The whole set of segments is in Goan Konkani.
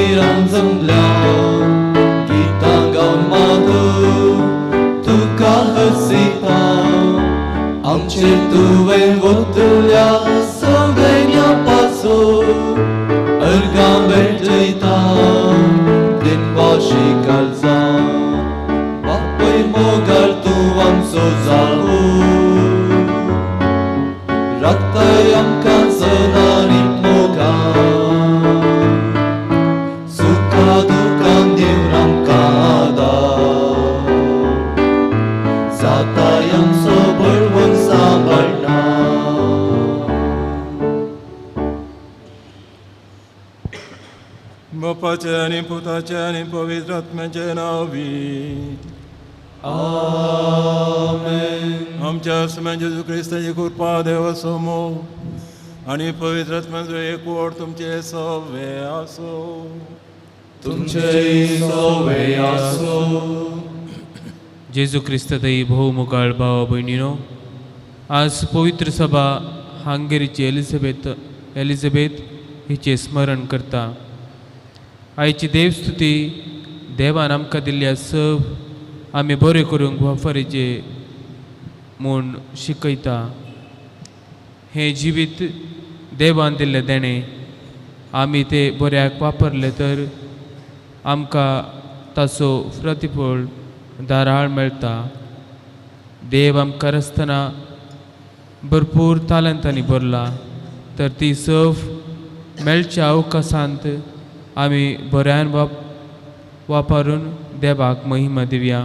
मंदिरान जमल्या गितां गावन मागो तुका हसिता आमचेर तुवें वतल्या सगळ्या पासो अर्गां भेटयता दिनवाशी कालजा बापूय मोगार तूं आमचो जावो राखताय आमकां सदांनी मोगान सुखा दुखान दिवन आमकां आदार जाताय आमचो बळवंत सांबाळना. बापाचे आनी पुताचे आनी पवित्र आत्म्याचे नांवी आमेन. आमच्या आसम्या जेजू क्रिस्ताची कृपा देवाचो मोग आनी पवित्र आत्म्याचो एकवट तुमचे सवे आसो. तुमचे सवे आसो. जेजू क्रिस्त तई भोव भावा भयणीनो, आज पवित्र सभा हांगेरीची एलिझाबेथ हिचें स्मरण करता. आयची देवस्तुती देवान आमकां दिल्ल्या सब आमी बरें करूंक वापरचें म्हूण शिकयता. हें जिवीत देवान दिल्लें देणें आमी तें बऱ्याक वापरलें तर आमकां ताचो प्रतिफळ दाराळ मेळटा. देव आमकां रसतना भरपूर तालंतांनी भरला तर ती सव मेळच्या अवकाशांत आमी बऱ्यान वापरून देवाक महिमा दिवया.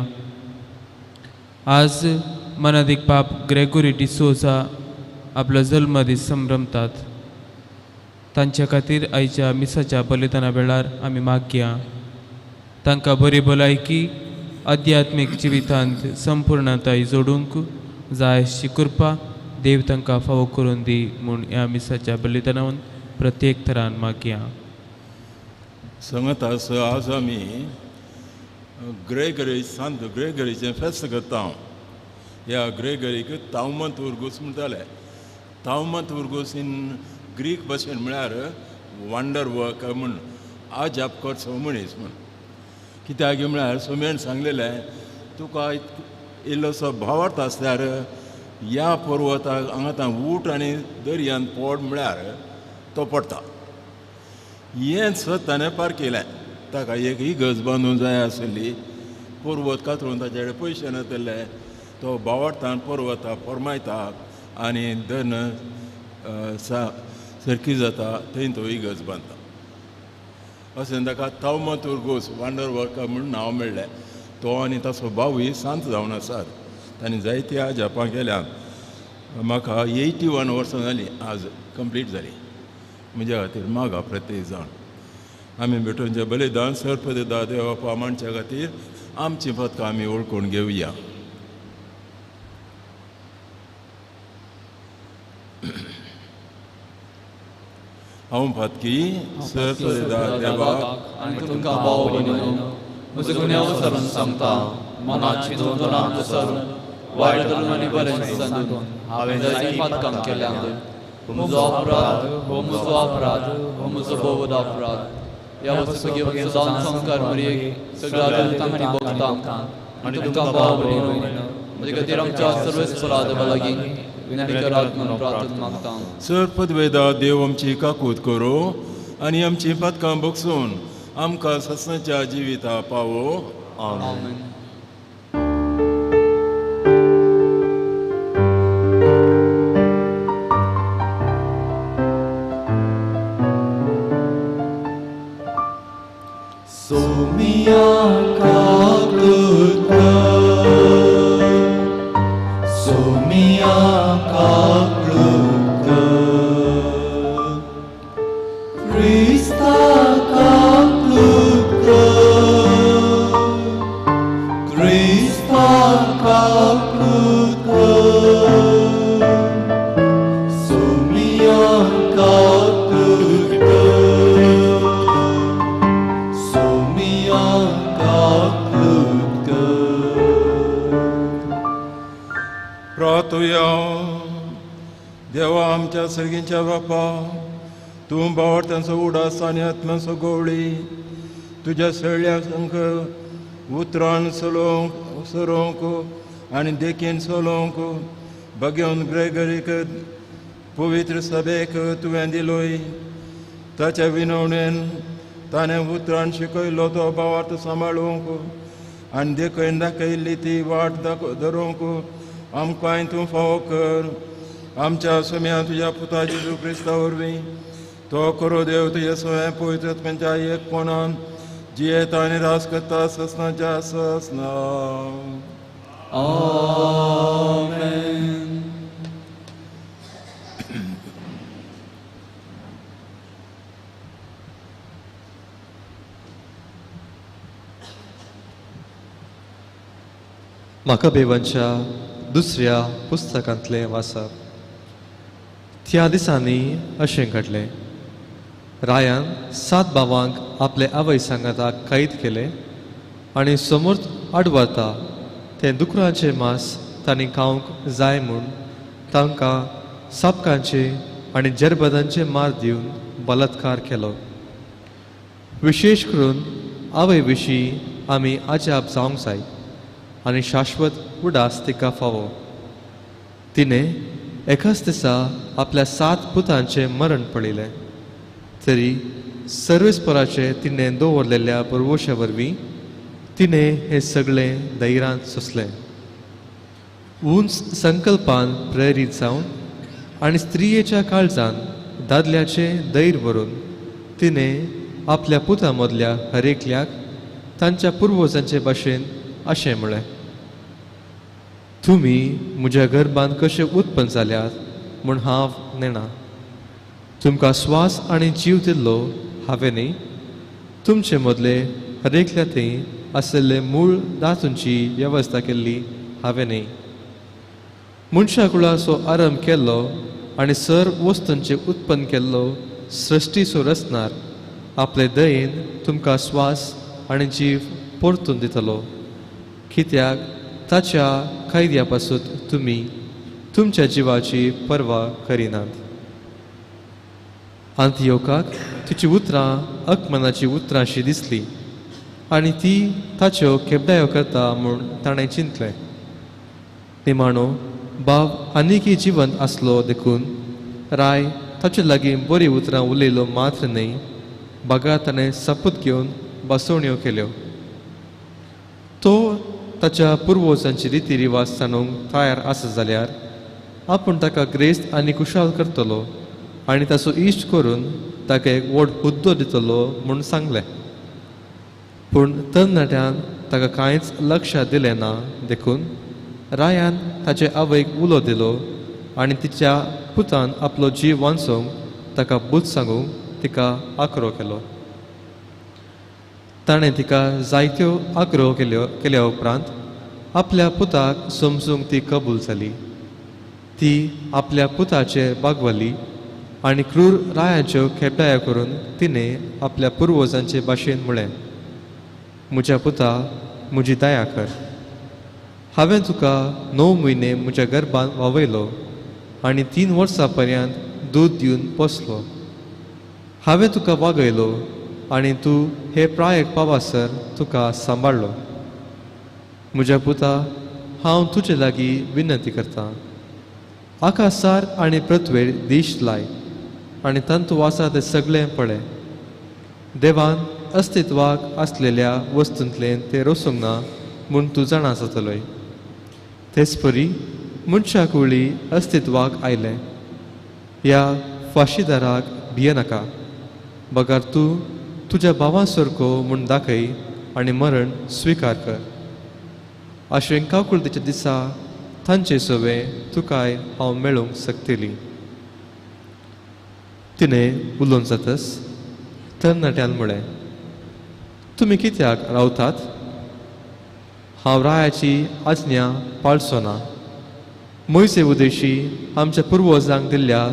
आज मनादीक बाप ग्रेगोरी डिसोजा आपलो जल्मदीस संभ्रमतात. तांच्या खातीर आयच्या मिसाच्या बलिदाना वेळार आमी मागया. तांकां बरी भलायकी आध्यात्मीक जिवितांत संपूर्णताय जोडूंक जाय अशी कृपा देव तांकां फावो करून दी म्हूण ह्या मिसाच्या बलिदानान प्रत्येक तरान मागया. सांगत आसा आज आमी ग्रेगरी सांत ग्रेगरीचें फेस्त करता. ह्या ग्रेगरीक तावमत उर्गूस म्हणटाले. तावमत उर्गूस इन ग्रीक भाशेन म्हळ्यार वंडर वर्क म्हूण अजाप करचो मनीस म्हूण. कित्याक म्हळ्यार सोम्यान सांगलेलें तुका इल्लोसो भावार्थ आसल्यार ह्या पर्वताक हांगा ऊट आनी दर्यान पोड म्हळ्यार तो पडटा. हें सत ताणें पार केलें. ताका एक इगर्ज बांदूंक जाय आसली. पर्वत कातरून ताचे कडेन पयशे नासले. तो भावार्थान पर्वता फरमायता आनी दन सारकी जाता थंय तो इगर्ज बांदता. अशें ताका तावमतूर गोस वंडर वर्कर म्हूण नांव मेळ्ळें. तो आनी ताचो भावूय सांत जावन आसात. तांणी जायत्या अजापां केल्यात. म्हाका 81 वर्सां जालीं आज कंप्लीट जालीं. म्हज्या खातीर मागा प्रत्येक जाण. आमी भेटोवचें बलिदान सर्पदा देवा माणच्या खातीर आमची पदकां आमी वळखून घेवया. हांव पातकी सर्पदा देवाक आनी तुमकां भाव भयणीनो म्हजो गुन्यांव सरून सांगता. मनाची दोन सरून वायट धरून आनी बरें सांगून हांवें जायतीं पातकां केल्यांत. म्हजो अपराध हो म्हजो अपराध हो म्हजो भोव अपराध. ह्या वस्तू घेवन सदां संस्कार मरयेक सगळ्या दुतांक आनी भोगतांक आनी तुमकां भाव भयणीनो म्हजे खातीर आमच्या सर्वेस्परा देवा लागीं विनंती करात म्हणून प्रार्थना मागता. सर्पद्वेदा देव आमची काकूत करूं आनी आमची पातकां बगसून आमकां ससनाच्या जिविता पावो. आमेन. Somia kaklutka, Somia kaklutka, Krista kaklutka, Krista kaklutka, Somia kaklutka. प्रार्थुया. देवा आमच्या सर्गींच्या बापा, तूं भावार्थांचो उडास आनी आत्म्याचो गवळी तुज्या सगळ्यांक उतरान चलोवंक सरोवंक आनी देखीन चलोवंक भगेवन ग्रेगरीक पवित्र सभेक तुवें दिलोय. ताच्या विनवणेन ताणें उतरान शिकयलो तो भावार्थ सांबाळूंक आनी देखयन दाखयल्ली ती वाट धरूंक आमकांय तूं फावो कर. आमच्या सुम्या तुज्या पुता जेजू क्रिस्ता वरवीं तो करो देव तुज्या सगळ्या पवित्र आत्म्याच्या एकपणान जियेता आनी राज करता ससनाच्या ससना. आमेन. मकाबेवांच्या दुसऱ्या पुस्तकांतलें वाचप. त्या दिसांनी अशें घडलें, रायान 7 भावांक आपले आवय सांगाताक कैद केले आनी समोर आडवाता तें दुकरांचें मांस तांणी खावंक जाय म्हूण तांकां सापकांचे आनी जरबदांचे मार दिवन बलात्कार केलो. विशेश करून आवय विशीं आमी अजाप जावंक जाय आनी शाश्वत उडास तिका फावो. तिणें एकाच दिसा आपल्या 7 पुतांचें मरण पळयलें, तरी सर्वेस्पराचें तिणें दवरलेल्या भरवंशा वरवीं तिणें हें सगळें धैर्यान सोंसलें. उंच संकल्पान प्रेरीत जावन आनी स्त्रियेच्या काळजान दादल्याचें धैर्य भरून तिणें आपल्या पुतां मदल्या हरेकल्याक तांच्या पुर्वजांचे भाशेन अशें म्हळें, तुमी म्हज्या गर्भान कशें उत्पन्न जाल्यात म्हूण हांव नेणा. तुमकां स्वास आनी जीव दिल्लो हांवें न्ही, तुमचे मदले हरेकल्या थंय आशिल्ले मूळ धातूंची वेवस्था केल्ली हांवें न्ही. मनशा कुळाचो आरंभ केल्लो आनी सर वस्तूंचें उत्पन्न केल्लो सृश्टीचो रचणार आपले दयेन तुमकां स्वास आनी जीव परतून दितलो, कित्याक ताच्या कायद्या पासून तुमी तुमच्या जिवाची पर्वा करिनात. आंतियोकाक तिची उतरां अकमनाची उतरांशी दिसली आनी ती ताच्यो खेपडायो करता म्हूण ताणें चिंतलें. निमाणो बाब आनीकय जिवंत आसलो देखून राय ताचे लागीं बरीं उतरां उलयलो मात्र न्हय, बागा ताणें सपूत घेवन बसवण्यो केल्यो. तो ताच्या पुर्वजांची रिती रिवाज सांगूंक तयार आसा जाल्यार आपूण ताका ग्रेस्त आनी कुशाल करतलो आनी ताचो इश्ट करून ताका एक व्हड हुद्दो दितलो म्हूण सांगलें. पूण तरणाट्यान ताका कांयच लक्ष दिलें ना देखून रायान ताचे आवयक उलो दिलो आनी तिच्या पुतान आपलो जीव वांचोवंक ताका बूद सांगूंक तिका आग्रो केलो. ताणें तिका जायत्यो आग्रो केल्या उपरांत आपल्या पुताक समजूंक ती कबूल जाली. ती आपल्या पुताचेर बागवली आनी क्रूर रायांच्यो खेपडायो करून तिणें आपल्या पुर्वजांचे भाशेन म्हळें, म्हज्या पुता म्हजी दया कर. हांवें तुका 9 म्हयने म्हज्या गर्भान वावयलो आनी 3 वर्सां पर्यंत दूद दिवन पोसलो. हांवें तुका वागयलो आनी तूं हे प्रायेक पावासर तुका सांबाळ्ळो. म्हज्या पुता, हांव तुजे लागीं विनंती करतां, आकाशार आनी पृथ्वेर दीश लाय आनी तांतू आसा तें सगळें पळय. देवान अस्तित्वाक आसलेल्या वस्तूंतलें तें रोसूंक ना म्हूण तूं जाणा जातलोय. तेच परी मनशा कुळी अस्तित्वाक आयलें. ह्या फाशीदाराक भियेनाका, बगर तूं तुज्या भावां सारको म्हूण दाखय आनी मरण स्विकार कर. अशें काकुळतेच्या दिसा तांचे सवे तुकाय हांव मेळूंक शकतली. तिणें उलोवन जातच तरणाट्यान म्हळें, तुमी कित्याक रावतात? हांव रायाची आज्ञा पाळचो ना. मोयसे उदेशी आमच्या पुर्वजांक दिल्ल्या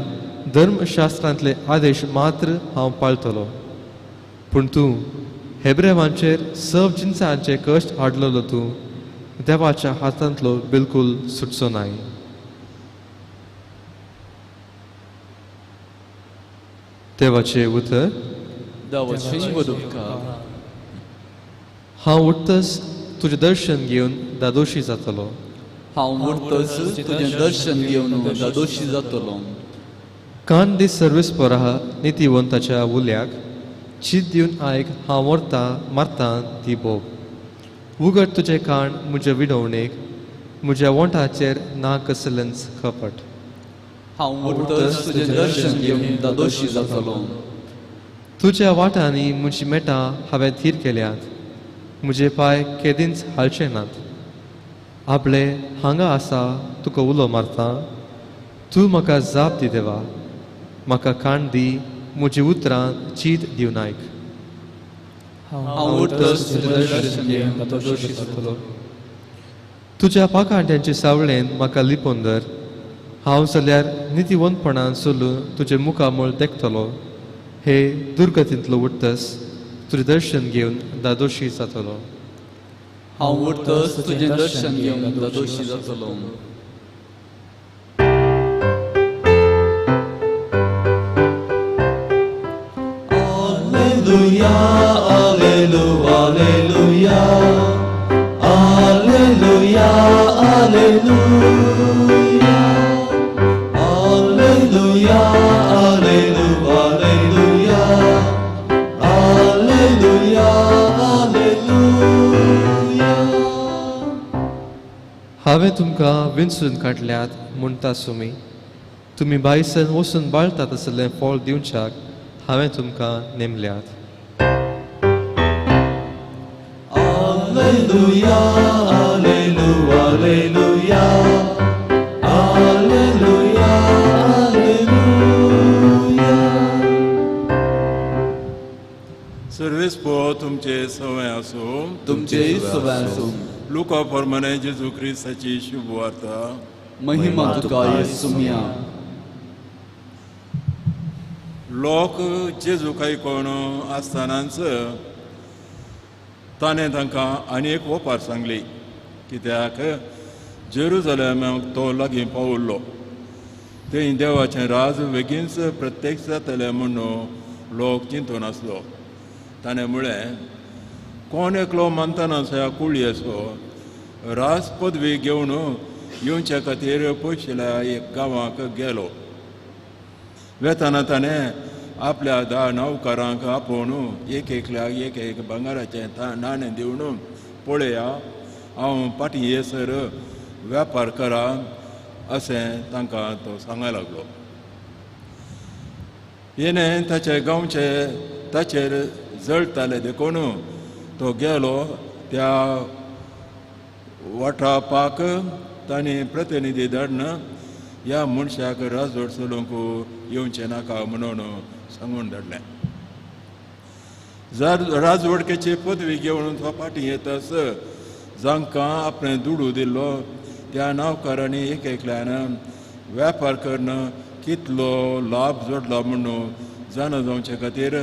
धर्मशास्त्रांतले आदेश मात्र हांव पाळतलो. पूण तूं हेब्रेवांचेर सब जिनसांचे कश्ट हाडलेलो तूं देवाच्या हातांतलो बिलकूल सुटचो नाय. देवाचें उतर. देवाचें उपकार. हांव उठतच तुजें दर्शन घेवन दादोशी जातलो. हांव उठतच तुजें दर्शन घेवन दादोशी जातलो. कान दी सर्वीस पराह नितीवंताच्या उल्याक, चीत दिवन आयक हांव व्हरता मारता ती बोब. उगड तुजें कान म्हज्या विडवणेक, म्हज्या वोंठाचेर ना कसलेंच कपट. हांव उठतच तुजें दर्शन घेवन दादोशी जातलो. तुज्या वाटांनी म्हजी मेटां हांवें थीर केल्यात, म्हजे पांय केदींच हालचे नात. आपले हांगा आसा तुका उलो मारता, तूं म्हाका जाप दी देवा. म्हाका कान दी, म्हजी उतरां चीत दिवन आयक. हांव उठतच तुजें दर्शन घेवन दादोशी जातलो. तुज्या पाखांट्यांचे सावळेन म्हाका लिपोवन धर. हांव जाल्यार नितीवंतपणान चलून तुजें मुखामळ देखतलो. हे दुर्गतींतलो उठतच तुजें दर्शन घेवन दादोशी जातलो. हांव उठतच तुजें दर्शन घेवन दादोशी जातलो. Alleluia, alleluia, alleluia, alleluia, alleluia, alleluia, alleluia, alleluia. हांवें तुमकां विंचून काडल्यात म्हणटा सुमी, तुमी बायसन वचून बाळतात आसलें फळ दिवच्याक हांवें तुमकां नेमल्यात. Alleluia, alleluia, alleluia, alleluia, alleluia. Sarves पो तुमचे सवय आसूं. तुमचे सवय आसूं. लुका प्रमाणे जेजू क्रिस्ताची शुभवार्ता. महिमा तुका येसुमिया. लोक जेजूक आयकून आसतनाच ताणें तांकां आनी एक ओपार सांगली, कित्याक जेरुजलेमाक तो लागीं पावल्लो. थंय देवाचें राज बेगीनच प्रत्यक्ष जातलें म्हणून लोक चिंतून आसलो. ताणें म्हळें, कोण एकलो मानतना ह्या कुळयेचो राज पदवी घेवन येवच्या खातीर पयशिल्या एक गांवाक गेलो. वेताना ताणें आपल्या 10 नौकरांक आपोवन एक एकल्याक एक एक भांगराचें नाणें दिवन, पळया हांव फाटीं येसर वेपार करा अशें तांकां तो सांगूंक लागलो. येणें ताचे गांवचे ताचेर जळटाले देखून तो गेलो. त्या वाटापाक तांणी प्रतिनिधी धाडून ह्या मनशाक राजवट चलोवंक येवचें नाका म्हणून सांगून धाडलें. राजवडकेची पदवी घेवन तो फाटीं येतच जांकां आपणें दुडू दिल्लो त्या नावकारांनी एक एकल्यान वेपार करून कितलो लाभ जोडला म्हणून जाणा जावचे खातीर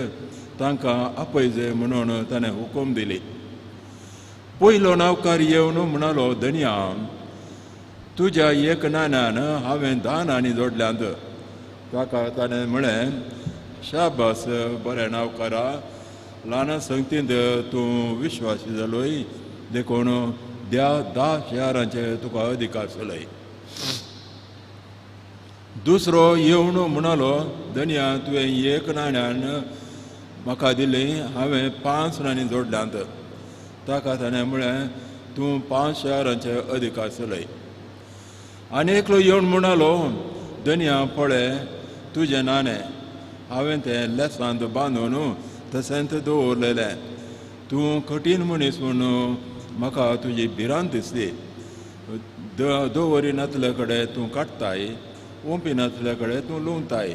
तांकां आपयजे म्हणून ताणें हुकूम दिली. पयलो नावकार येवन म्हणालो, धनया, तुज्या एक नाण्यान हांवें 10 नाणीं जोडल्यांत. ताका ताणें म्हळें, शाबास, बरें नावकारा, ल्हान संगतींत तूं विश्वासी जालोय, देखून त्या 10 शहरांचे तुका अधिकार चलय. दुसरो येवन म्हणालो, धनया, तुवें एक नाण्यान म्हाका दिली, हांवें 5 नाणीं जोडल्यांत. ताका ताणें म्हळें, तूं 5 शहरांचे अधिकार चलय. आनी एकलो येवन म्हणालो, धनया, पळय तुजें नाणें, हांवें तें लेसांत बांदून तशेंच दवरलेलें. तूं कठीण मनीस म्हणून म्हाका तुजी भिरांत दिसली. दवरी नासले कडेन तूं काडटाय, ओंपी नासले कडेन तूं लुंवताय.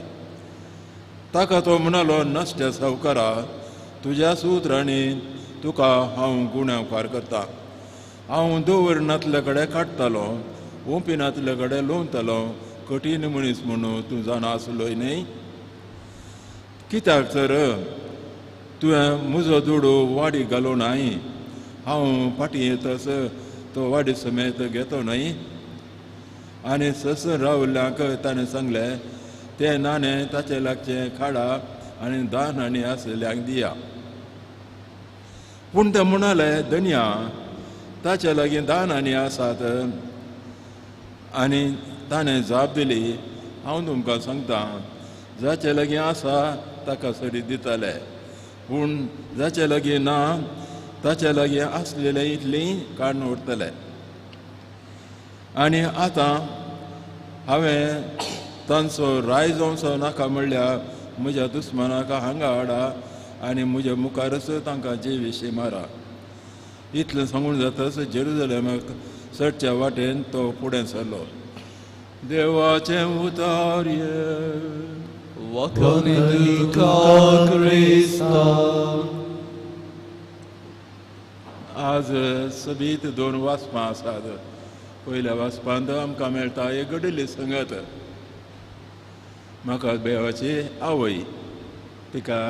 ताका तो म्हणालो, नश्ट्या सावकारा, तुज्या उतरांनी तुका हांव गुन्यांवकार करता. हांव दवर नासले कडेन काडटालो, ओंपी नासले कडेन लुंवतालो. कठीण मनीस म्हणून तूं जाणा आसलोय न्हय. कित्याक तर तुवें म्हजो दुडू वाडी घालूं नाय, हांव फाटीं येतच तो वाडी समेत घेतो न्हय. आनी ससर रावल्ल्यांक ताणें सांगलें, तें नाणें ताचे लागचें काडा आनी 10 नाणीं आसलेल्यांक दिया. पूण ते म्हणाले, धनया, ताचे लागीं दान आनी आसात. आनी ताणें जाप दिली, हांव तुमकां सांगता, जाचे लागीं आसा ताका सरी दितले, पूण जाचे लागीं ना ताचे लागीं आसलेले इतली काडून उरतले. आनी आतां हांवें तांचो राय जावचो नाका म्हणल्यार म्हज्या दुस्मानाक हांगा हाडा आनी म्हज्या मुखारच तांकां जे विशीं मारा. इतलें सांगून जाताच जेरुजलेमाक चडच्या वाटेन तो फुडें सरलो. देवाचें उतार. आज सबीत दोन वाचपां आसात. पयल्या वाचपांत आमकां मेळटा एक घडिल्ली संगत. म्हाका देवाची आवय, तिका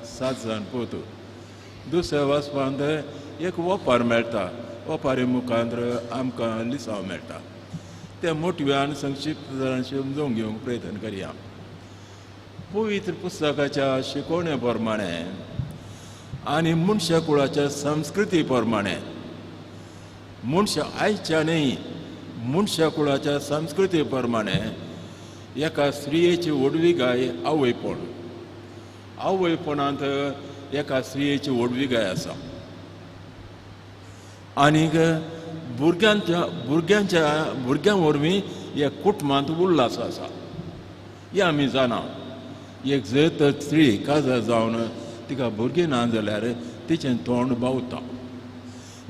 7 जाण पूत. दुसऱ्या वाचपांत एक ओपार मेळटा. ओपारी मुखांत आमकां लिसांव मेळटा. ते मोटव्यान संक्षिप्त समजून घेवंक प्रयत्न करया. पवित्र पुस्तकाच्या शिकवणे प्रमाणे आनी मनशा कुळाच्या संस्कृती प्रमाणे, मनशा आयच्या न्हय, मनशा कुळाच्या संस्कृती प्रमाणे एका स्त्रियेची व्हडविकाय आवयपण. आवयपणांत एका स्त्रियेची व्हडविकाय आसा. आनीक भुरग्यांच्या भुरग्यांच्या भुरग्यां वरवीं ह्या कुटुंबांत उल्हास आसा. हें आमी जाणा. एक जर तर स्त्री काजार जावन तिका भुरगीं ना जाल्यार तिचें तोंड बावता.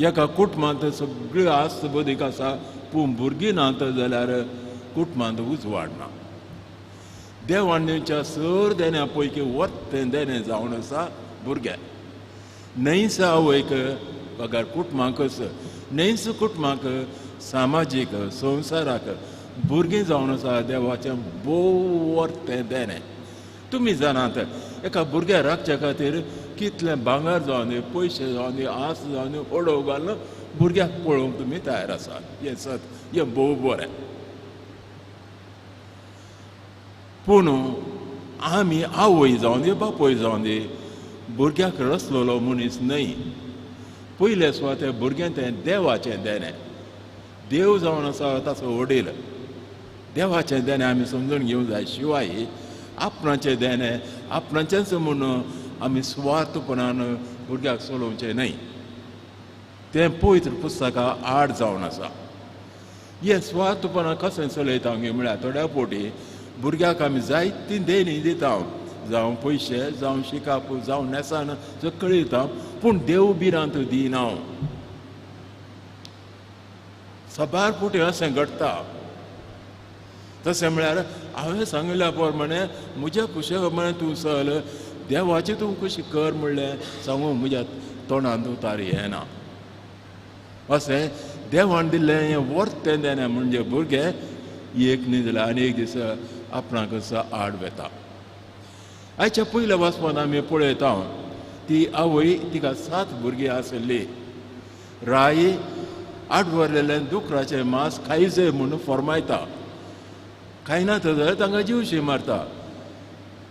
एका कुटुंबांत सगळी आस्त बदीक आसा, पूण भुरगीं ना जाल्यार कुटुंबांत उजवाड ना. देवान दिवच्या सर देण्या पयकी वर्तें देणें जावन आसा भुरगें. न्हयस आवयक बगर कुटुंबाकच, न्हयस कुटुंबाक, सामाजीक संवसाराक भुरगीं जावन आसा देवाचें भोव वर्तें देणें. तुमी जाणात, एका भुरग्याक राखच्या खातीर कितलें भांगर जावन दी, पयशे जावन दी, आस जावन दी, ओडोव घालून भुरग्याक पळोवंक तुमी तयार आसात. हें सत, हें भोव बरें. पूण आमी आवय जावन दी, बापूय जावन दी, भुरग्याक रसलेलो मनीस न्हय. पयले सुवाते भुरगें तें देवाचें देणें. देव जावन आसा ताचो वडील. देवाचें देणें आमी समजून घेवंक जाय. शिवाय आपणाचें देणें आपणाचेंच म्हूण आमी सुवार्थपणान भुरग्याक चलोवचें न्हय. तें पवित्र पुस्तकां आड जावन आसा. हें सुवार्थपणान कशें चलयता म्हळ्यार थोड्या फावटी भुरग्याक आमी जायतीं देणीं दिता, जावं पयशे, जावं शिकाप, जावं न्हेसाण सगळीं दिता, पूण देव भिरांत दिना. साबार फावटी अशें घडटा. तशें म्हळ्यार हांवें सांगिल्ल्या प्रमाणे म्हज्या खुशे प्रमाणे तूं चल, देवाची तूं खुशी कर म्हणलें सांगूंक म्हज्या तोंडांत उतार येना. अशें देवान दिल्लें हें वर्तें देणें म्हणजे भुरगें एक न्ही जाल्यार आनी एक दीस आपणाक आड वेता. आयच्या पयल्या वाचपांत आमी पळयता ती आवय, तिका 7 भुरगीं आशिल्लीं. राय आडवरलेलें दुकराचें मांस खायचें म्हूण फर्मायता. खायना जाल्यार तांकां जिवशी मारता.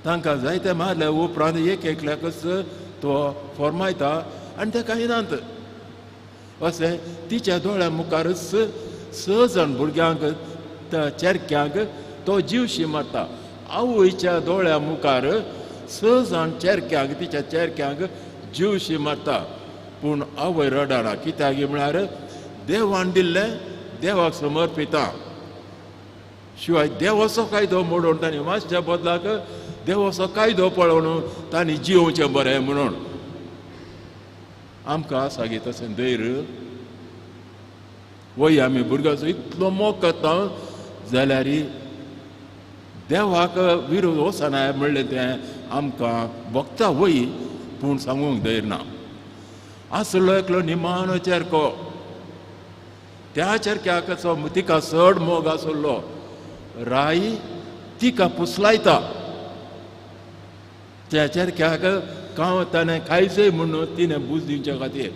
तांकां जायते मारले उपरांत एक एकल्याकच तो फर्मायता आनी ते खायनात. अशें तिच्या दोळ्या मुखारच 6 जाण भुरग्यांक, त्या चेरक्यांक तो जिवशी मारता. आवयच्या दोळ्या मुखार 6 जाण चेरक्यांक, तिच्या चेरक्यांक जिवशी मारता. पूण आवय रडना. कित्याक म्हळ्यार देवान दिल्लें देवाक समर्पिता. शिवाय देवाचो कायदो मोडून तांणी मातशा बदलाक देवाचो कायदो पळोवन तांणी जियोवचें बरें म्हणून आमकां आसा गे तशें धैर्य. वय आमी भुरग्याचो इतलो मोग करता जाल्यार देवाक विरोध वचना म्हणलें तें आमकां भोगता वय, पूण सांगूंक धैर्य ना. आसलो एकलो निमाणो चेरको, त्या चेरक्याक तिका चड मोग आसलो. राय तिका पुसलायता. त्या चेरक्याक कांव ताणें खायचें म्हणून तिणें बूज दिवच्या खातीर.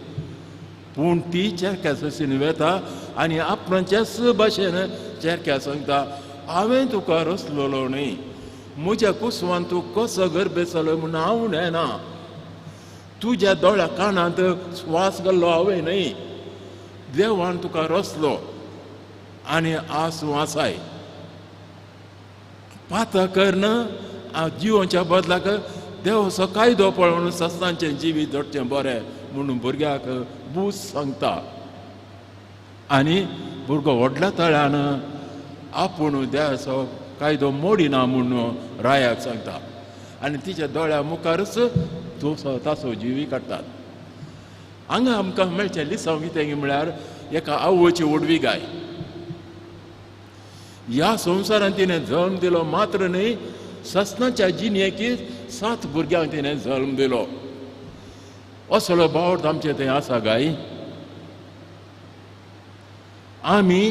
पूण ती चेरक्या सशीन वेता आनी आपणाच्याच भाशेन चेरक्या सांगता, हांवें तुका रसलेलो न्हय, म्हज्या कुसवान तूं कसो गर्भेसलो म्हणून हांव नेना. तुज्या दोळ्या कानांत श्वास घाल्लो हांवें न्हय, देवान तुका रचलो आनी आज तूं आसाय. पातक करन जिवोच्या बदलाक देवाचो कायदो पळोवन सस्नांचें जिवीत जगचें बरें म्हणून भुरग्याक बूज सांगता. आनी भुरगो व्हडल्या तळ्यान आपूण देवाचो कायदो मोडिना म्हणून रायाक सांगता आनी तिच्या दोळ्या मुखारच तो ताचो जीवी काडटात. हांगा आमकां मेळचें लिसांव कितें म्हळ्यार एका आवयची व्हडवी गाय. ह्या संवसारांत तिणें जल्म दिलो मात्र न्हय, ससनाच्या जिणेकी 7 भुरग्यांक तिणें जल्म दिलो. असलो बावट आमचे थंय आसा गाय. आमी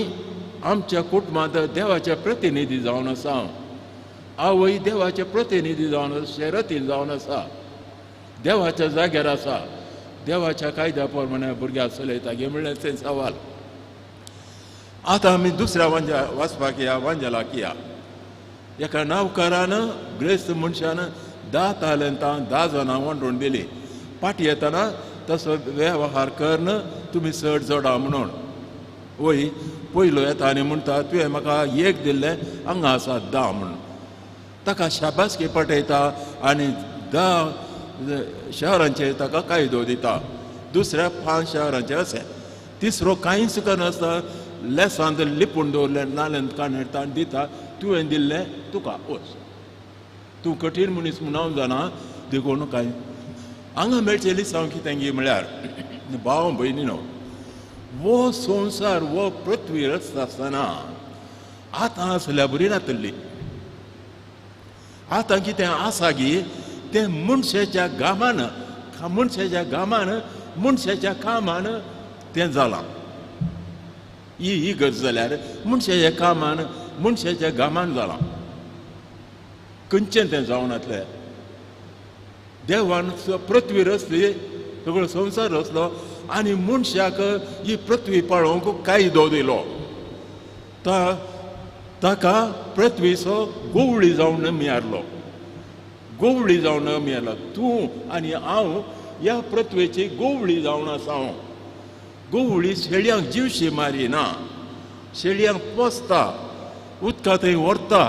आमच्या कुटुंबांत देवाचे प्रतिनिधी जावन आसा. आवय देवाचे प्रतिनिधी जावन शरतीन जावन आसा, देवाच्या जाग्यार आसा, देवाच्या कायद्या प्रमाणे भुरग्याक चलयता गे म्हणलें तें सवाल. आतां आमी दुसऱ्या वांज्या वाचपाक या, वांजेलाक या. एका नावकारान ग्रेस्त मनशान 10 तालंतां 10 जाणां वांटून दिली. पाटी येतना तसो वेव्हार करून तुमी चड जोडा म्हणून. वय पयलो येता आनी म्हणटा तुवें म्हाका 1 दिल्लें, हांगा आसा 10 म्हणून. ताका शाबासकी पटयता आनी 10 शहरांचेर ताका कायदो दिता. दुसऱ्या 5 शहरांचेर अशें, तिसरो कांयच करनासता लेसांत लिपून दवरलें, नाल्यांत काणेरता आनी दिता, तुवें दिल्लें तुका वच, तूं कठीण मनीस म्हूण हांव जाणा देखून कांय. हांगा मेळचें लिसांव कितें गी म्हळ्यार भाव भयणीनो, वो संवसार वो पृथ्वी रचता आसतना आतां आसल्या बरी नातल्ली. आतां कितें आसा गी तें मनशाच्या गामान, मनशाच्या गामान, मनशाच्या कामान तें जालां. ही ही गरज जाल्यार मनशाच्या कामान, मनशाच्या गामान जालां. खंयचें तें जावनातलें. देवान पृथ्वी रचली, सगळो संवसार रचलो आनी मनशाक ही पृथ्वी पळोवंक कायदो दिलो. ताका पृथ्वीचो गोवळी जावन मियारलो, गोवळी जावन मियारलो. तूं आनी हांव ह्या पृथ्वेची गोवळी जावन आसा. हांव गोवळी शेळयांक जिवशी मारी ना, शेळयांक पोसता, उदका थंय व्हरता,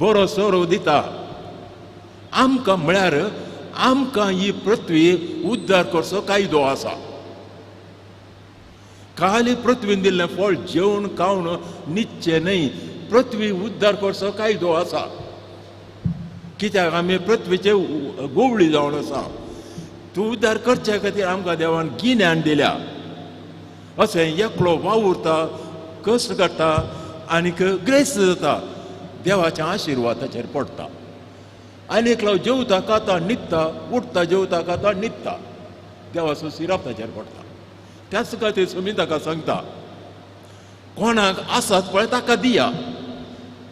बरो सोरो दिता. आमकां म्हळ्यार आमकां ही पृथ्वी उद्धार करचो कायदो आसा. खाली पृथ्वीन दिल्लें फळ जेवण खावन न्हिदचें न्हय, पृथ्वी उद्धार करचो कायदो आसा. कित्याक आमी पृथ्वीचे गोवळी जावन आसा. तूं उद्धार करचे खातीर आमकां देवान गिन्यान दिल्या. अशें एकलो वावुरता, कश्ट काडटा आनीक ग्रेस्त जाता, देवाच्या आशिर्वाद ताचेर पडटा. आनी एकलो जेवता खाता न्हिदता, उठता जेवता खाता न्हिदता, देवाचो सिराप ताचेर पडटा. त्याच खातीर सुमी ताका सांगता, कोणाक आसात पळय ताका दिया,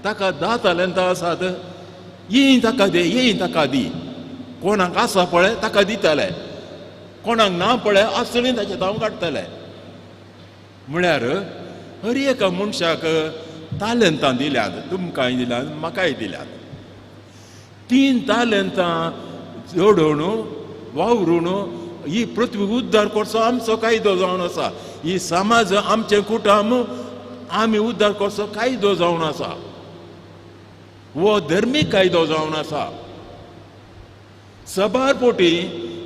ताका 10 तालंतां आसात, येय ताका दे, येय ताका दी. कोणाक आसा पळय ताका दितले, कोणाक ना पळय आसली ताचें धांव काडटले. म्हळ्यार हर एका मनशाक तालंतां दिल्यात, तुमकांय दिल्यात, म्हाकाय दिल्यात. 3 तालंतां जोडून वावरून ही पृथ्वी उद्धार करचो आमचो कायदो जावन आसा. ही समाज आमचें कुटुंब आमी उद्धार करचो कायदो जावन आसा. हो धर्मीक कायदो जावन आसा. सबार पोटी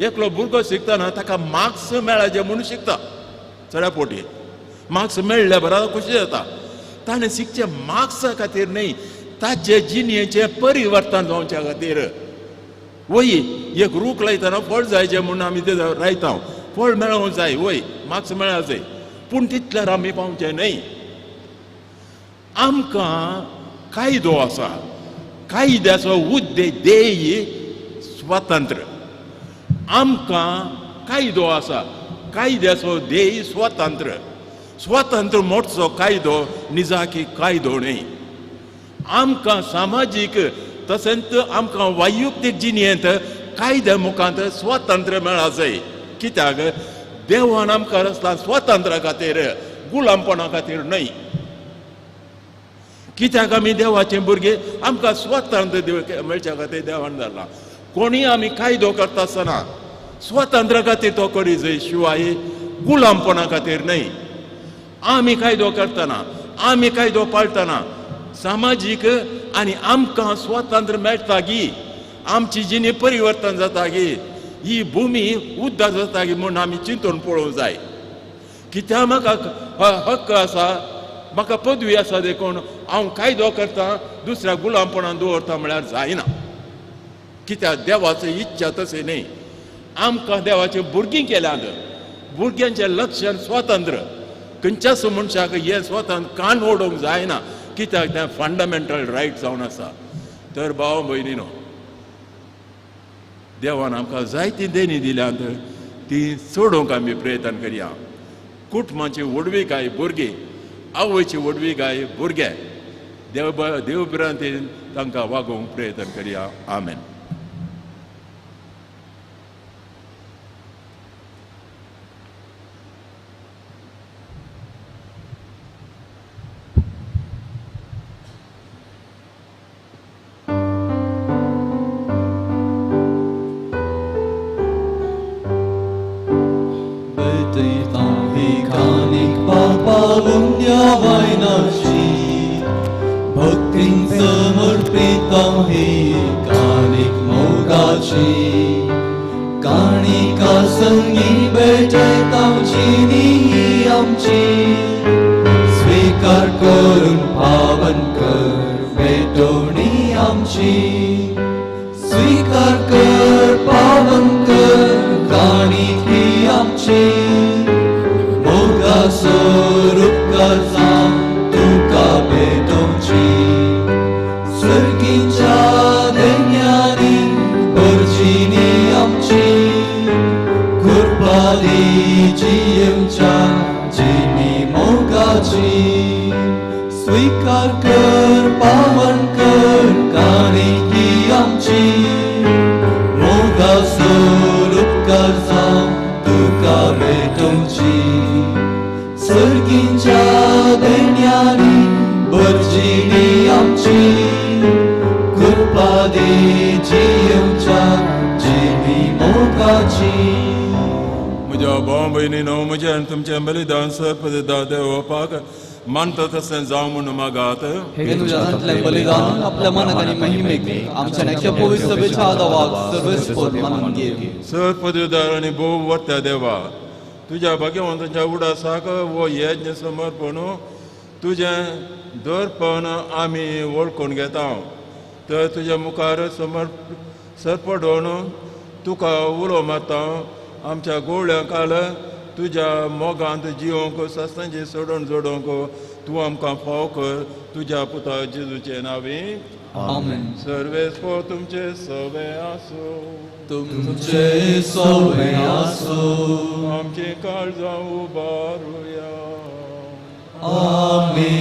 एकलो भुरगो शिकतना ताका मार्क्स मेळाचे म्हणून शिकता. चड्या पोटी मार्क्स मेळ्ळ्या बराबर खुशी जाता. ताणें शिकचें मार्क्सा खातीर न्हय, ताचे जिणेचें परिवर्तन जावच्या खातीर. वय एक रूख लायतना फळ जायचें म्हणून आमी तें रायता, फळ मेळोंक जाय, वय मार्क्स मेळोंक जाय, पूण तितल्यार आमी पावचें न्हय. आमकां कायदो आसा, कायद्याचो उद्देश ध्येय स्वातंत्र्य. आमकां कायदो आसा, कायद्याचो ध्येय स्वातंत्र्य. स्वातंत्र्य मोडचो कायदो निजाकी कायदो न्हय. आमकां सामाजीक तशेंच आमकां वैयक्तीक जिणेंत कायद्या मुखांत स्वातंत्र्य मेळा जाय. कित्याक देवान आमकां रचला स्वातंत्र्या खातीर, गुलामपणा खातीर न्हय. कित्याक आमी देवाचे भुरगे, आमकां स्वातंत्र्य मेळच्या खातीर देवान धरला. कोणीय आमी कायदो करता आसतना स्वातंत्र्या खातीर तो करी जाय शिवाय गुलामपणा खातीर न्हय. आमी कायदो करतना, आमी कायदो पाळटना सामाजीक आनी आमकां स्वातंत्र्य मेळटा गी, आमची जिणी परिवर्तन जाता गी, ही भुमी उद्दार जाता गी म्हूण आमी चिंतून पळोवंक जाय. कित्याक म्हाका हक्क आसा, म्हाका पदवी आसा देखून हांव कायदो करता दुसऱ्या गुलामपणान दवरता म्हळ्यार जायना. कित्याक देवाची इच्छा तशें न्हय. आमकां देवाची भुरगीं केल्यांत, भुरग्यांचें लक्षण स्वातंत्र्य. खंयच्याच मनशाक हें स्वातंत्र्य कान ओडूंक जायना, कित्याक तें फंडामेंटल रायट जावन आसा. तर भाव भयणीनो, देवान आमकां जायती देणी दिल्यांत, ती सोडोवंक आमी प्रयत्न करया. कुटुंबाची व्हडविकाय भुरगीं, आवयची व्हडविकाय भुरगे, देव भिरांतेन तांकां वागोवंक प्रयत्न करया. आमेन. स्वीकार करून पावन कर भेटवणी आमची, स्वीकार कर पावन कर काणिकी आमची, मोगा स्वरूपकार जावं तुका भेटोवची, सर्गीच्या देण्यांनी भरजिनी आमची, कृपा दी जियेवच्या जिणी मोगाची, स्वीकार कर पावन कर काणिकी आमची, मोगा स्वरूपकार जावं तुका भेटोवची, सर्गीच्या देण्यांनी भरजिनी आमची, कृपा दी जियेवच्या जिणी मोगाची. म्हज्या भाव भयणीनो, म्हजें आनी तुमचें बलिदान सर्पदा देवपाक मानता तशें जावं म्हूण मागात. हे तुज्या हातांतलें बलिदान आपल्या मनाक आनी महिमेक आमच्या नाच्या पवित्र सभेच्या आदावाक सर्वेस्पर मानून घे. सर्पदेवदार आनी भोव वर्त्या देवा, तुज्या भाग्यवंतांच्या उडासाक हो यज्ञ समर्पण तुजें दर्पण आमी वळखून घेता. तर तुज्या मुखार सरपडोवन तुका उलो मारता. आमच्या गोवळ्या काल तुज्या मोगांत जिवंक सासणाचें सोडून जोडोवंक तूं आमकां फाव कर, तुज्या पुता जेजूचे नांवी. आमेन. सर्वेस्पर तुमचे सवे आसूं, तुमचे सवे आसूं. आमचें काळजां उबारुया. आमी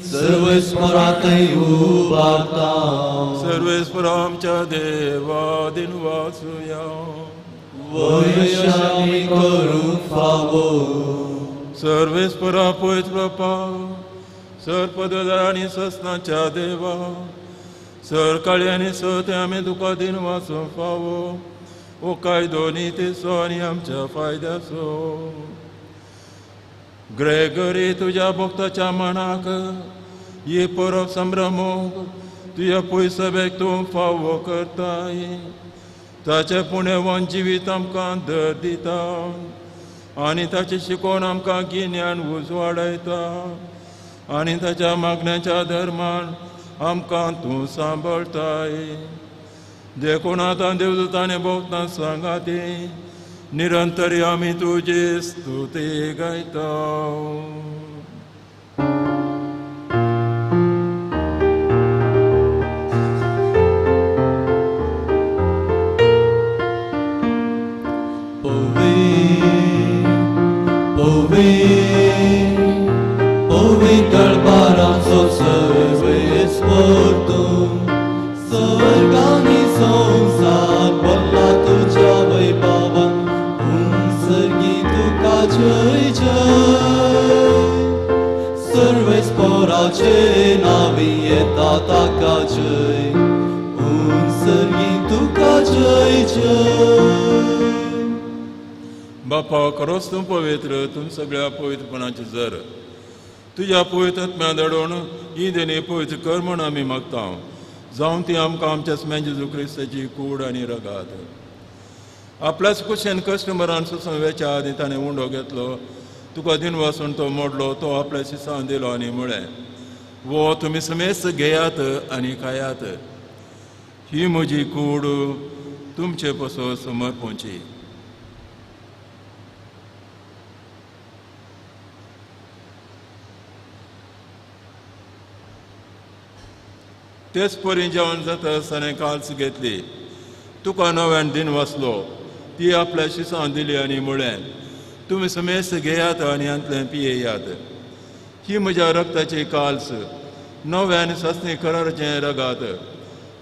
सर्वेस्परांतय उबारता. सर्वेस्पर आमच्या देवा दिन वाचुया. वयशामी करूंक फावो. सर्वेस्परा पवित्र सरपददार आनी ससनाच्या देवा, सरकाळी आनी सत्य आमी तुका दिन वाचूंक फावो. ओ कायदो नितीचो आनी आमच्या फायद्याचो. ग्रेगरी तुज्या भक्ताच्या मनाक ही परब संभ्रमूंक तुज्या पयसभेक तूं फावो करताय. ताचें पुण्यवान जिवीत आमकां दर दिता आनी ताचें शिकोवन आमकां गिन्यान उजवाडायता आनी ताच्या मागण्याच्या धर्मान आमकां तूं सांबाळटाय. देखून आतां देवदूतांनी भोगतां सांगाती निरंतर आमी तुजी स्तुती गायता. पवित्र बाराचो सर्वेस्पर तूं, सर्गांनी संवसार भरला तुज्या वैभवान, सर्गी तुका जय जय. सर्वेस्पराचे नांवी येता ताका जय, सर्गी तुका जय. जय जय. बापा खरोच तूं पवित्र, तूं सगळ्या पवित्रपणाची जर तुज्या पवित्र आत्म्या धाडून ही देणी पवित्र कर म्हूण आमी मागता, जावन ती आमकां आमच्या स्म्या जेजू क्रिस्ताची कूड आनी रगात. आपल्याच कुशेन कस्टमरान सोसून वेच्या आदी ताणें उंडो घेतलो, तुका दिनवासून तो मोडलो, तो आपल्या शिसान दिलो आनी म्हळें, वो तुमी समेस्त घेयात आनी खायात, ही म्हजी कूड तुमचे पसो समर्पणची. तेच परी जेवण जाता आसतना काल्स घेतली, तुका नव्यान दिन वाचलो, ती आपल्या शिसान दिली आनी म्हळें, तुमी समेस्त घेयात आनी हांतलें पियेयात, ही म्हज्या रक्ताची काल्स, नव्यान सासणी कराराचें रगात,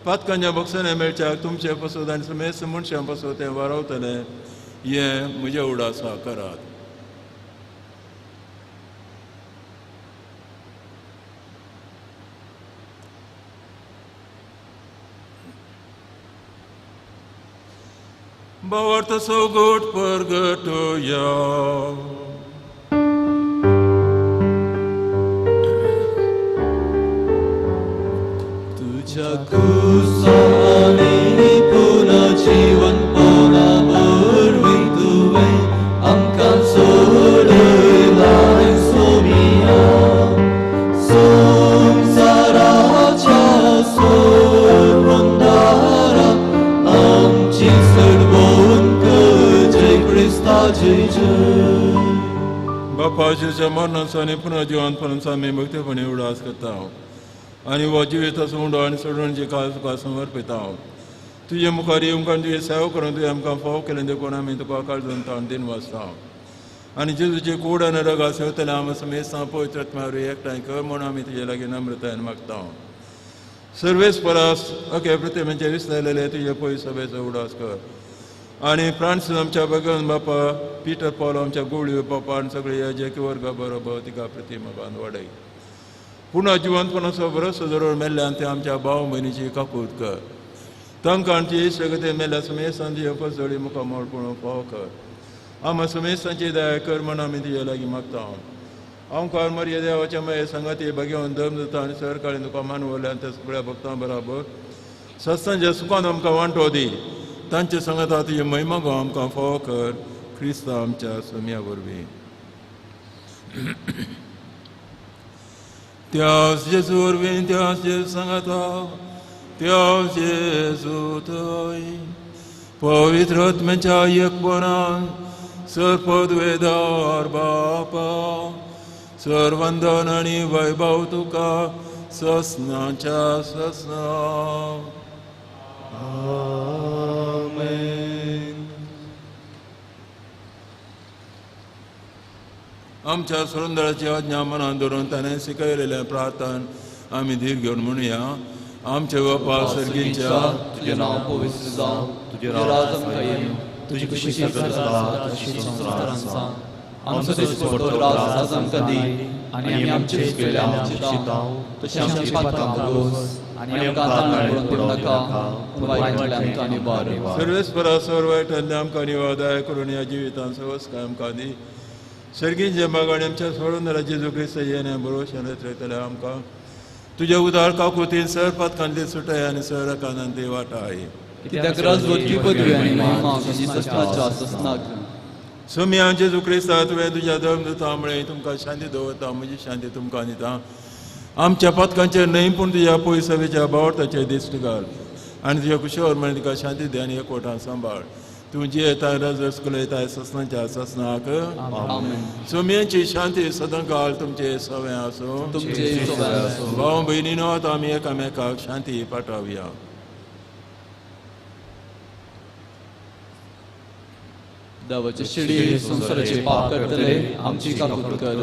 पातकांच्या बक्षाने मेळच्याक तुमचे पसत आनी समेस्त मनशां पसत तें वारावतलें, हें म्हज्या उडासा करात. भावार्थ सौगोट परगटोया. तुझ्या कुसाने पुन्हा जीवनपणा वरवीं तुवें आमकां सोडयलाय सोमिया, संवसाराच्या सोडवणदारा आमची सोडवण कर, जय क्रिस्ता जय जय. बापा जेजूच्या मरणाचो आनी पुनर्जिवनपणाचो आमी भक्तीपणी उडास करता आनी हो जिविताचो उंडो आनी सोडवणीची काळ तुका समर्पिता. तुजे मुखार येवंक आनी तुजी सेवा करून तुवें आमकां फावो केलें देखून आमी तुका काळजून ताण दिन वाचता आनी जेजूची कूड आनी रगा सेवतले आमी समेस्तां पवित्र आत्म्या वरवीं एकठांय कर म्हूण आमी तुजे लागीं नम्रतायेन मागता. सर्वेस परास अके प्रतिमेचे विसरलेले तुजे पयस सभेचो उडास कर आनी फ्रांसीस आमच्या भगवान बापा, पिटर पॉल आमच्या गुळयो बापा आनी सगळे याजकी वर्गा बरोबर तिका प्रतिमा बांद वाडय. पुन्हा जिवंतपणाचो भरोसो जरूर मेल्ल्यान ते आमच्या भाव भयणीची काकूत कर, तांकां आमची इश्टगती मेल्ल्या समेस्तान तुजे पसजोडी मुखार मोडपण फावो कर. आमा समेस्तांची दया कर म्हूण आमी तुजे लागीं मागता. आमकार मर्या देवाच्या मागीर सांगाती भगवान धर्म जाता आनी सरकारान तुका मानवल्यान त्या सगळ्या भक्तां बराबर सत्सांच्या सुखान आमकां वांटो दी, तांचे सांगाता तुजी महिमा गो आमकां फावो कर, क्रिस्ता आमच्या सोम्या वरवीं. त्यास जेजू वरवीं, त्यास जेजू सांगाता, त्यास जेजू थंय पवित्र आत्म्याच्या एकपणान सर्पद्वेदार बापा, सर्वंदन आनी वैभव तुका ससनाच्या ससना. आमेन. आमच्या सुरंदराची आज्ञा मनान धरून ताणें शिकयलेलें प्रार्थन आमी धीर घेवन म्हणुया. आमचे बापा सर्गीच्या, तुजें नांव पवित्र जावं, तुजें राज आमकां येवं, तुजी खुशी स्वर्गांत जाता तशी संवसारांत जावं. आमचो दिसपट्टो राज आज आमकां दी आनी आमी आमचे चुकयल्ल्या शितां तशें आमची पातकां भोगोस आनी आमकां ताणांत पडूं नाका, पूण वायटांतल्यान आमकां निवार. सर्वेस्परा सर्व वायटांतल्यान आमकां निवार दया करून ह्या जिवितांत सवस्काय आमकां दी. सर्गींचे माग आनी आमच्या सोडून जेजू क्रिस्त येणे बरोवशें रचयतले आमकां तुज्या उदार काकुतीन सर पातकांतली सुटाय आनी सर कानांतली वाटाय. कित्याक राजवटकी पदवी आनी महिमा तुजी ससनाच्या ससनाक. सोम्या जेजू क्रिस्ता तुवें तुज्या धर्म दिता म्हळें तुमकां शांती दवरता, म्हजी शांती तुमकां दिता. आमच्या पातकांचेर न्हय पूण तुज्या पयसवेच्या बावडताचेर दिश्ट घाल आनी तुज्या कुशीवर म्हळें तुका शांती दी आनी एकवटान सांबाळ. तूं जियेता रजस कुलयताय ससनाच्या ससनाक. सोम्यांची शांती सदांकाळ तुमचे सवें आसूं. भाव भयणीनो आतां आमी एकामेकाक शांती पाठोवया. देवाचे शिडी संवसाराचे पाप काडटले आमची काकूत कर.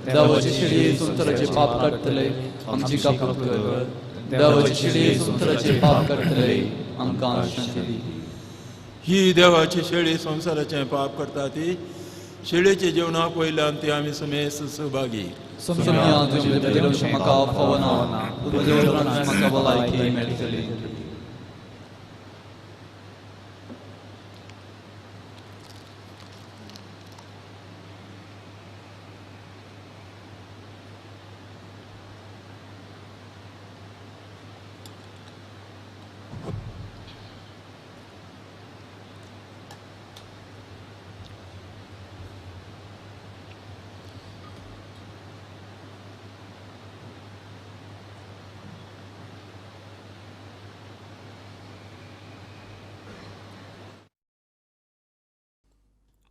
देवाचे शिडी संवसाराचे पाप काडटले आमची काकूत कर. देवाचे शिडी संवसाराचे पाप काडटले आमकां शांती दी. ही देवाची शेळी संवसाराचें पाप करता ती शेळीचे जेवणा पयल्यान ती आमी समेस्त सहभागी. म्हाका फावना, म्हाका भलायकी मेळटली.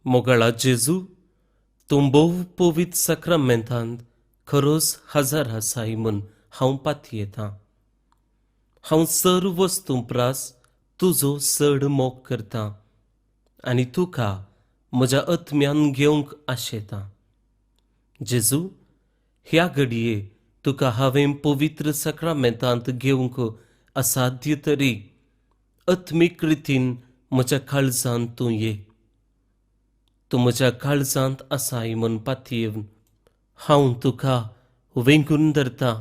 मोगाळा जेजू, तूं भोव पवित्र साक्रामेंतांत खरोच हजर आसाय म्हूण हांव पातयेतां. हांव सर्व वस्तूं प्रास तुजो चड मोग करतां आनी तुका म्हज्या आत्म्यान घेवंक आशेतां. जेजू, ह्या घडये तुका हांवें पवित्र साक्रामेंतांत घेवंक असाध्य तरी आत्मीक रितीन म्हज्या काळजांत तूं ये. तूं म्हज्या काळजांत आसाय म्हूण पातयेवन हांव तुका वेंगून धरता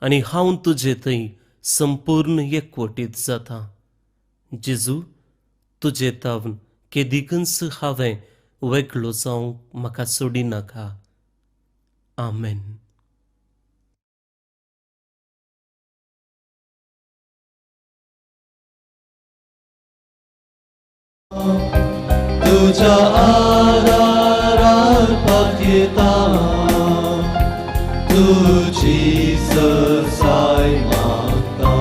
आनी हांव तुजे थंय संपूर्ण एकवटीत जाता. जेजू, तुजे तावन केदिकूच हांवें वेगळो जावंक म्हाका सोडिनाका. आमेन. तुझ्या आदारार पातयेता, तुजी सरसाय मागता.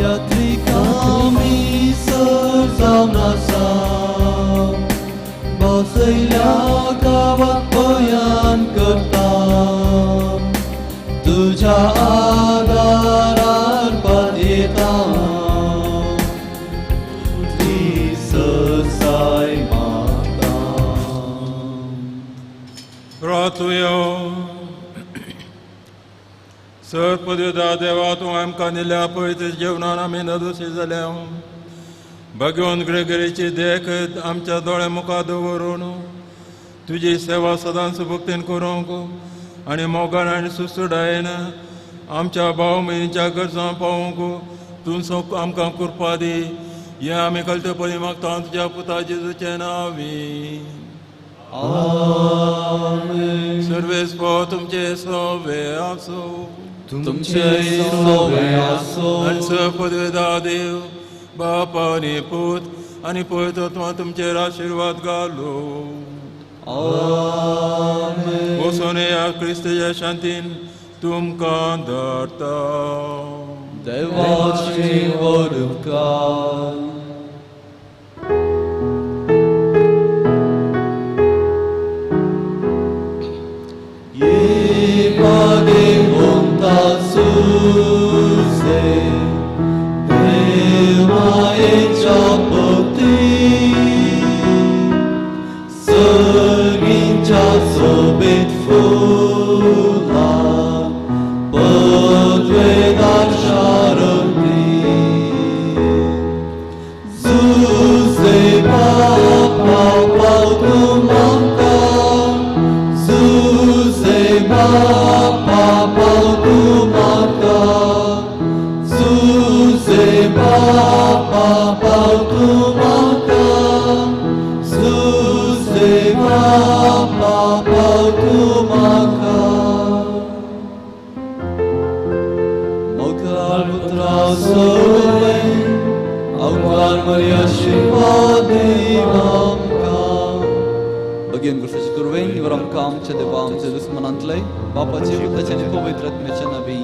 यात्रीक आमी सर जावन आसा, बसयल्या गांवाक पयान करता. तुझ्या आदारार पातयेता, सर पदव्युदा देवा, तूं आमकां दिल्या पवित्र जेवणान आमी नदोशी जाल्या. भगवंत ग्रेगरीची देख आमच्या दोळ्या मुखार दवरून तुजी सेवा सदांच भक्तीन करूंक आनी मोगान आनी सुस्तुडायेन आमच्या भाव भयणीच्या गरजां पावोवंक तूं आमकां कृपा दी. हें आमी कळटपणी मागता तुज्या पुता जेजूचें नांवी. आमेन. सर्वेस्पो तुमचे सोवे आसो. तुमचे सोवे आसो. आनी पदवेदा देव बाप आनी पूत आनी पवित्र आत्मा तुमचेर आशिर्वाद घालो. आमेन. वचून ह्या क्रिस्ताच्या शांतीन तुमकां धाडटा. देवाची व्हड उपकार. Suse, Prema e Sărgința sobit fula, Pătvedar și-arăti. Zuse papa pautumaka, Zuse papa pautumaka, Zuse papa pautumaka, Zuse papa pautumaka. Mokar putra sole, Aukar Maria Shivadevamka. Bagyan Gursachi Kurvein, Nivaram Kam, Chadeva, Amche Dusmanantlay, Bapa Chivu Tachani Povitrat Mechanabi.